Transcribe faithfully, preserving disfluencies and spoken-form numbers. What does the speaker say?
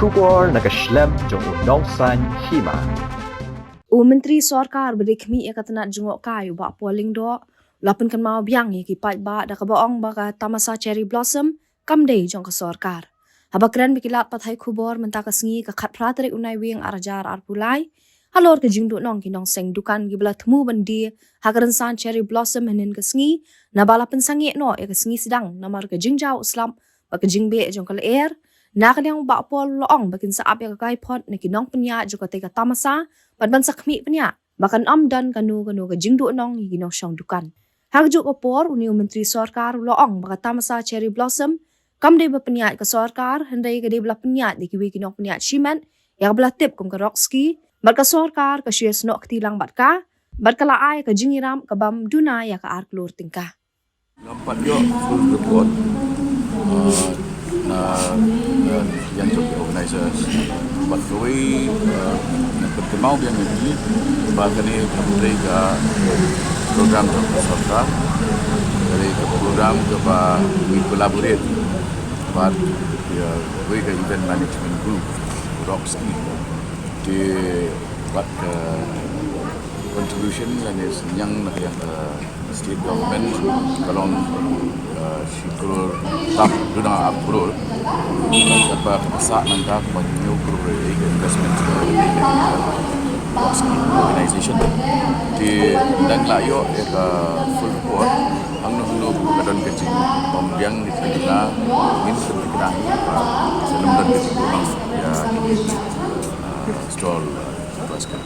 Khubor na ka shlem jong u nongsan hima. U Myntri Sorkar ba dei khmih ïa ka tnat jngohkai u Bah Paul Lyngdoh u la pynkynmaw biang ïa ki paidbah da kaba ong ba ka tamasa Cherry Blossom kam dei jong ka sorkar. Haba kren bad ki lad pathai khubor mynta ka sngi ka khatphra tarik u Naiwieng arhajar arphew lai halor ka jingduhnong ki nongseng dukan kiba la thmu ban die ha ka rynsan Cherry Blossom hynnin ka sngi, naba la pynsangeh noh ïa ka sngi sdang namar ka jingjaw u slap bad ka jingbeh jong ka lyer. Na ka liang u Bah Paul u la ong ba kin sa ap ïa ka kaiphod na ki nongpynïaid jong katei ka tamasa bad ban sa khmih pynïaid ba kan ym don kano kano ka jingduhnong ïa ki nongshong dukan. Ha kajuh ka por une u Myntri Sorkar u la ong ba ka tamasa Cherry Blossom kam dei ba pynïaid ka sorkar, hynrei ka dei ba la pynïaid da kiwei ki nongpynïaid shimet ïa kaba la tip kum ka Roxki, bad ka sorkar ka shu ïasnoh kti lang bad ka, bad ka la ai ka jingïarap ka bym duna ïa ka ar klur tyngka. Ngam pat ïoh full report, uh, na, na ïa jong ki organizers. Bad kawei, uh, nga pynkynmaw biang ïa ki ba kane kam dei ka program jong ka sorkar. Ka dei ka program kaba ngi collaborate bad ïa kawei ka event management group, Roxki. Te bad ka contribution lane synñiang na ka ïa ka state government ka long, uh, shi klur tang duna ar klur. Kata ka sah nangta kumba hynñiew klur ïa ka investment ka organization. Te dang la ïoh ïa ka full report, hangno hangno ka don ka jingbymbiang, ngin sa pyntikna hi ba sa nym don ka jingduhnong ïa, uh, stall, uh, Roxki.